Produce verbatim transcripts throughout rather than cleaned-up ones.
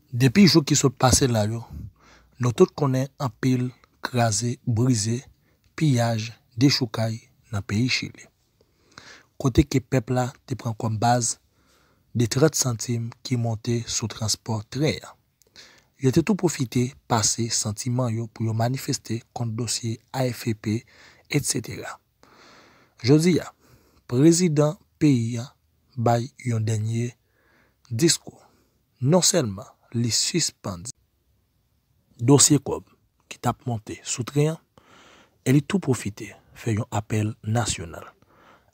Depi jou ki sot pase la yo, nou tout konnen anpil kraze, brize, piyaj, dechoukay nan peyi Chili. Kote ke pèp la te pran kòm baz de trant santim ki monte sou transpò tren an. Yo te tou pwofite pase santiman yo pou yo manifeste kont dosye A F P, etsetera. Jodi a, prezidan peyi a bay yon dènye diskou. Non sèlman li sispann dosye kòb ki t ap monte sou tren an, e li tou pwofite fè yon apèl nasyonal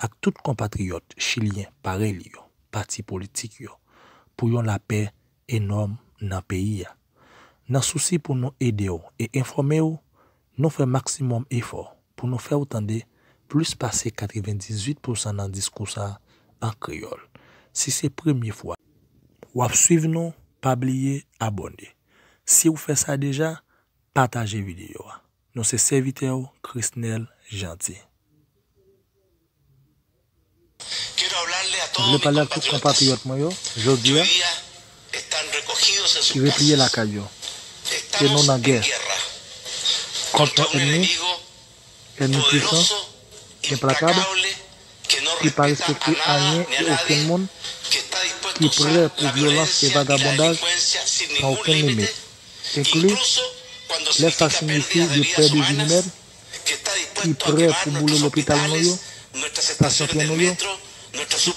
ak tout konpatriyòt chilyen parèy li yo, pati politik yo, pou yon lapè enòm nan peyi a. Nan sousi pou nou ede w e enfòme w, nou fè maksimòm efò pou nou fè w tande plis pase katrevendizuit pousan nan diskou sa a an kreyòl. Si se premye fwa w ap swiv nou, pa bliye abòne. Si w fè sa deja, pataje videyo a. Nou se sèvitè w, Chrisnel Jeanty. M vle pale ak tout konpatriyòt mwen yo, jodi a, ki repliye lakay yo, ke nou nan gè kont yon ènmi, ènmi pwisan, enplakab, ki pa respekte anyen e okenn moun, ki prè pou vyolans e vagabondaj san okenn limit, enkli lè sa siyifi de pè de vi imèn, ki prè pou boule lopital nou yo, estasyon tren nou yo,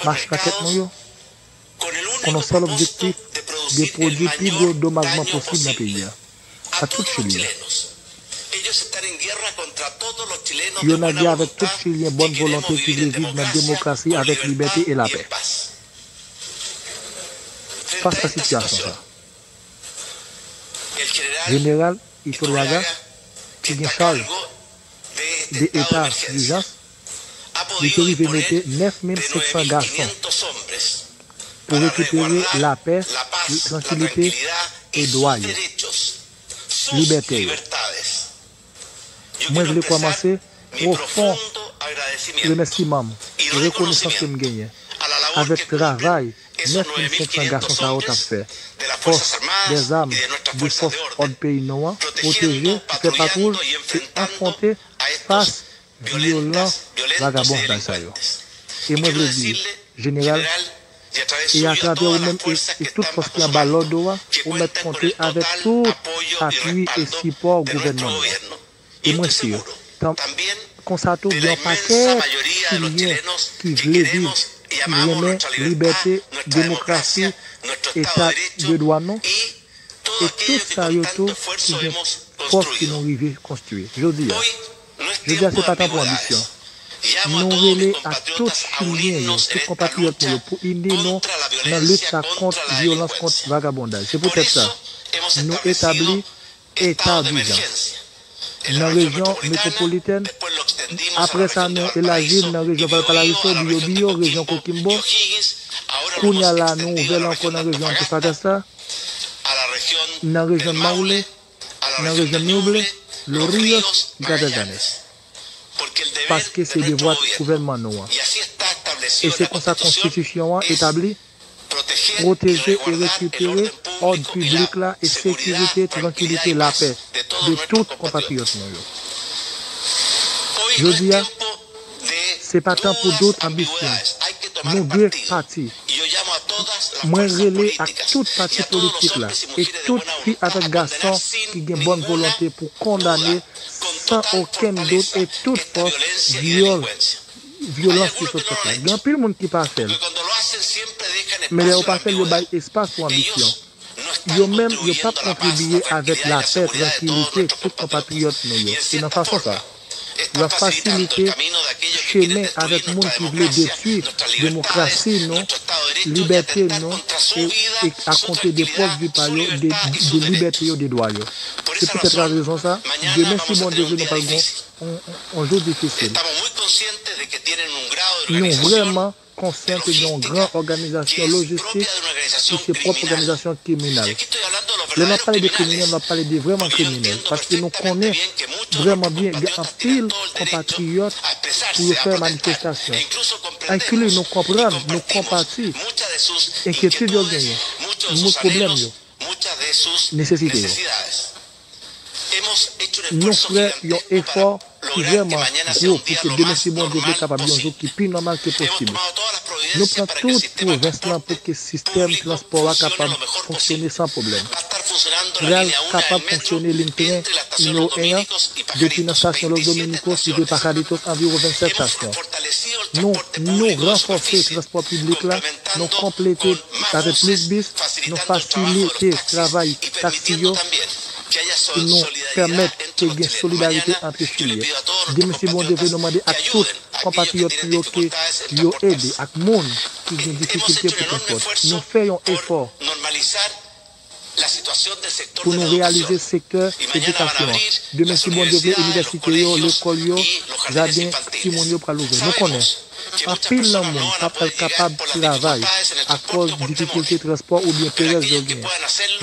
mach makèt nou yo, kon yon sèl objektif de pwodui pi gwo domajman posib nan peyi a, ak tout Chili a. Yo nan gè avèk tout Chilyen bòn volonte ki vle viv nan demokrasi avèk libète e lapè. Fas a sitiyasyon sa, Jeneral Iturriaga, ki gen chaj de eta dijans, li te rive mete nèf mil senk san gason pou rekipere lapè, trankilite e dwa yo, libète yo. Mwen vle kòmanse pwofon remèsiman m e rekonesans ke m genyen avèk travay nèf mil senk san gason sa yo t ap fè. Fòs dèzam, de fòs òd peyi nou an, pwoteje, fè patwouj e afwonte fas vyolans vagabondaj sa yo. E mwen vle di, Jeneral, e atravè ou menm e, e tout fòs ki anba lòd ou a, ou mèt konte avèk tout apui e sipò gouvènman nou an. E mwen si, tan, konsa tou, gen yon pakèt Chilyen ki vle viv, ki renmen libète, demokrasi, eta de dwa nou, e tout sa yo tou ki gen fòs ke nou rive konstwi. Jodi a, jodi a se pa tan pou anbisyon. Nou rele a tout Chilyen yo, tout konpatriyòt nou yo pou ini nou nan lit sa kont vyolans, kont vagabondaj. Se poutèt sa, nou etabli eta dijans nan rejyon metwopolitèn. Apre sa, nou elaji l nan rejyon Valparaíso, Biobío, rejyon Coquimbo. Kounye a la, nou ouvè l ankò nan rejyon Antofagasta, nan rejyon Maule, nan rejyon Ñuble, Los Ríos, Gracias Llanes. Paske se devwa gouvènman nou an. E se konsa konstitisyon an etabli, pwoteje e rekipere òd piblik la e sekirite, trankilite, lapè de tout konpatriyòt nou yo. Jodi a, se pa tan pou dout, anbisyon. Nou dwe pati. Mwen rele ak tout pati politik la e tout fi avèk gason ki gen bòn volonte pou kondane san okenn dout e tout fòs vyòl, vyolans ki sot fèt la. Gen anpil moun ki pa fè l. Men lè yo pa fè l, yo bay espas pou anbisyon. Yo menm, yo p ap kontribiye avèk lapè, trankilite tout konpatriyòt nou yo. E nan fason sa, yo ap fasilite chemen avèk moun ki vle detwi demokrasi nou, libète nou, e, e akonte de pwòp vi pa yo, de, de libète yo, de dwa yo. Se poutèt rezon sa, demen, si Bondye vle, nou pral gen yon, yon, yon jou difisil. Nou vrèman konsyan ke gen yon gran òganizasyon lojistik ki se pwòp òganizasyon kriminèl. Lè n ap pale de kriminèl, n ap pale de vrèman kriminèl, paske nou konnen vrèman byen gen anpil konpatriyòt pou yo fè manifestasyon. Enkli nou konprann, nou konpati enkyetid yo genyen, moun pwoblèm yo. nesesite yo. Nou fè yon efò ki vrèman gwo pou ke demen, si Bondye vle, kapab yon jou ki pi nòmal ke posib. Nou pran tout pwovens lan pou ke sistèm transpò a kapab fonksyone san pwoblèm. Pral kapab fonksyone liy tren nimewo en an, depi nan stasyon Los Dominicos rive Pajaditos, anviwon vennsèt stasyon. Nou, nou ranfòse transpò piblik la, nou konplete avèk plis bis, nou fasilite travay taksi yo, e nou pèmèt ke gen solidarite ant Chilyen. Demen, si Bondye vle, nou mande ak tout konpatriyòt nou yo ke yo ede ak moun ki gen difikilte pou transpò. Nou fè yon efò pou nou reyalize sektè edikasyon an. Demen, si Bondye vle, inivèsite yo, lekòl yo, jaden timoun yo pral ouvè. Nou konnen anpil nan moun pa pral kapab travay akòz difikilte transpò oubyen perèz yo genyen.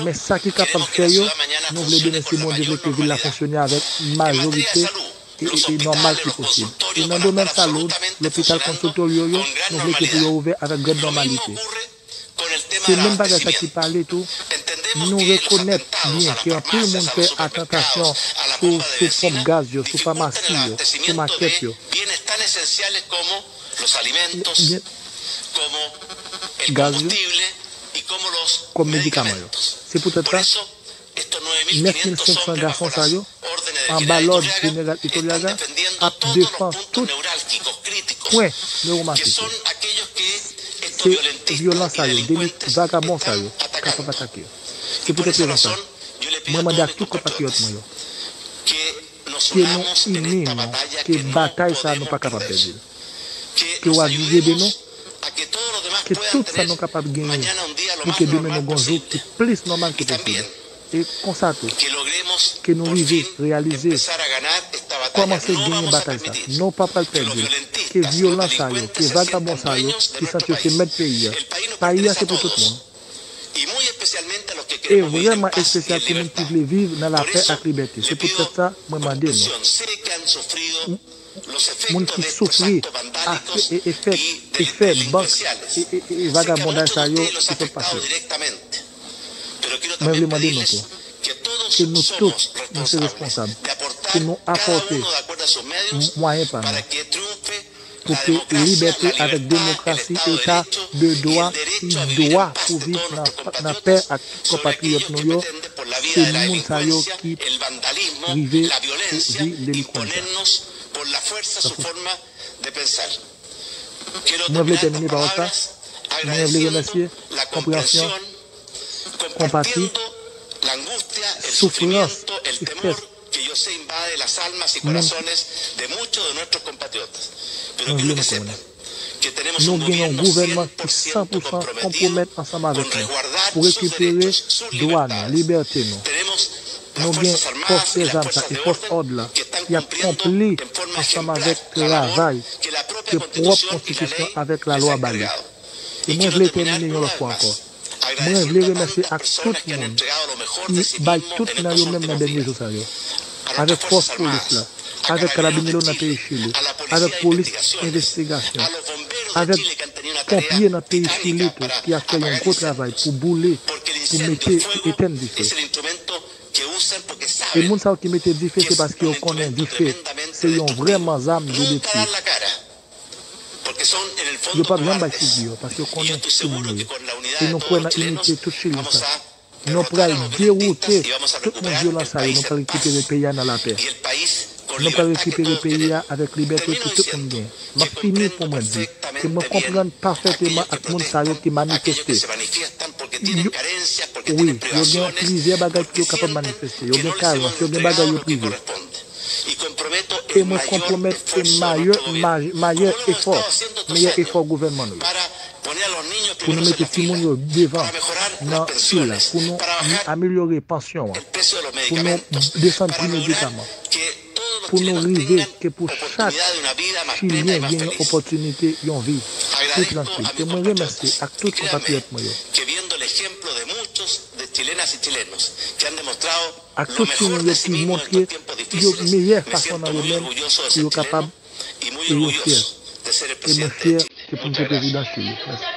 Men sa ki kapab fè yo, nou vle demen, si Bondye vle, ke vil la fonksyone avèk majorite e, e, e nòmal ki posib. E nan domèn salud, lopital Consultorio yo, nou vle ke pou yo ouvè avèk gran nòmalite. Se menm bagay sa ki pale tou. Nou rekonèt byen ke anpil moun fè atantasyon sou, sou ponp gaz yo, sou famasi yo, sou makèt yo. Byen, gaz yo, kòm medikaman yo. Se poutèt sa, nèf mil senk san gason sa yo, anba lòd jeneral Iturriaga, ap defann tout pwen newralgik yo. Se vyolans sa yo, delinkan, vagabon sa yo kapab atake yo. Se poutèt rezon sa, mwen mande ak tout konpatriyòt mwen yo, ke nou ini nou, ke batay sa a nou pa kapab pèdi l. Ke w ap ede nou, ke tout sa nou kapab genyen pou ke demen nou gon jou ki plis nòmal ke posib. E konsa tou, ke nou rive reyalize, kòmanse genyen batay sa. Nou pa pral pèdi l. Ke vyolans sa yo, ke vagabon sa yo, ki santi yo se mèt peyi a. Peyi a se pou tout moun. E vrèman espesyal pou moun ki vle viv nan lapè ak libète. Se poutèt sa, mwen mande nou, moun ki soufri a, e, efè, efè bank e, e, e, e vagabondaj sa yo ki sot pase. Mwen vle mande nou tou, ke nou tout, nou se responsab, pou nou apòte m-, mwayen pa nou, pou ke libète avèk demokrasi, eta de dwa, ki dwa pou viv nan, nan pè ak konpatriyòt nou yo, se moun sa yo ki rive pou viv delinkan sa. Mwen vle tèmine pawòl sa. Mwen vle remèsye konpreyansyon, konpati, soufrans, tristès moun. Mwen vle nou konnen, nou gen yon gouvènman ki san pou san konpwomèt ansanm avèk nou pou rekipere dwa nou, libète nou. Nou gen fòs dèzam sa e fòs òd la ki ap konpli ansanm avèk travay ke pwòp konstitisyon avèk lalwa ba li. E mwen vle tèmine yon lòt fwa ankò. Mwen vle remèsye ak tout moun ki bay tout nan yo menm nan dènye jou sa yo. Avèk fòs polis la, avèk Carabineros nan peyi Chili, avèk polis envestigasyon, avèk ponpye nan peyi Chili tou ki ap fè yon gwo travay pou boule, pou mete, pou etèn dife. E moun sa yo ki mete dife, se paske yo konnen dife se yon vrèman zam de detwi. Yo p ap janm bay figi yo, paske yo konnen ki moun yo ye. E nou kwè nan inite tout Chili sa. Nou pral dewoute tout moun vyolan sa yo, nou pral rekipere peyi a nan lapè. Nou pral rekipere peyi a avèk libète ke tout moun gen. M ap fini pou mwen di ke mwen konprann pafèteman ak moun sa yo ki manifeste. Yo, wi, yo gen plizyè bagay pou yo kapab manifeste. Yo gen karans, yo gen bagay yo prive. E mwen konpwomèt ke mayè, may-, mayè efò, meyè efò gouvènman nou yo, pou nou mete timoun yo devan nan fil la, pou nou amelyore pansyon an, pou nou desann pri medikaman, pou nou rive ke pou chak Chilyen gen yon opòtinite, yon vi pi trankil. E mwen remèsye ak tout konpatriyòt mwen yo. Ak tout Chilyen yo ki montre yo meyè fason nan yo menm pou yo kapab, e yo fyè. E mwen fyè ke pou m se prezidan Chili. Mèsi.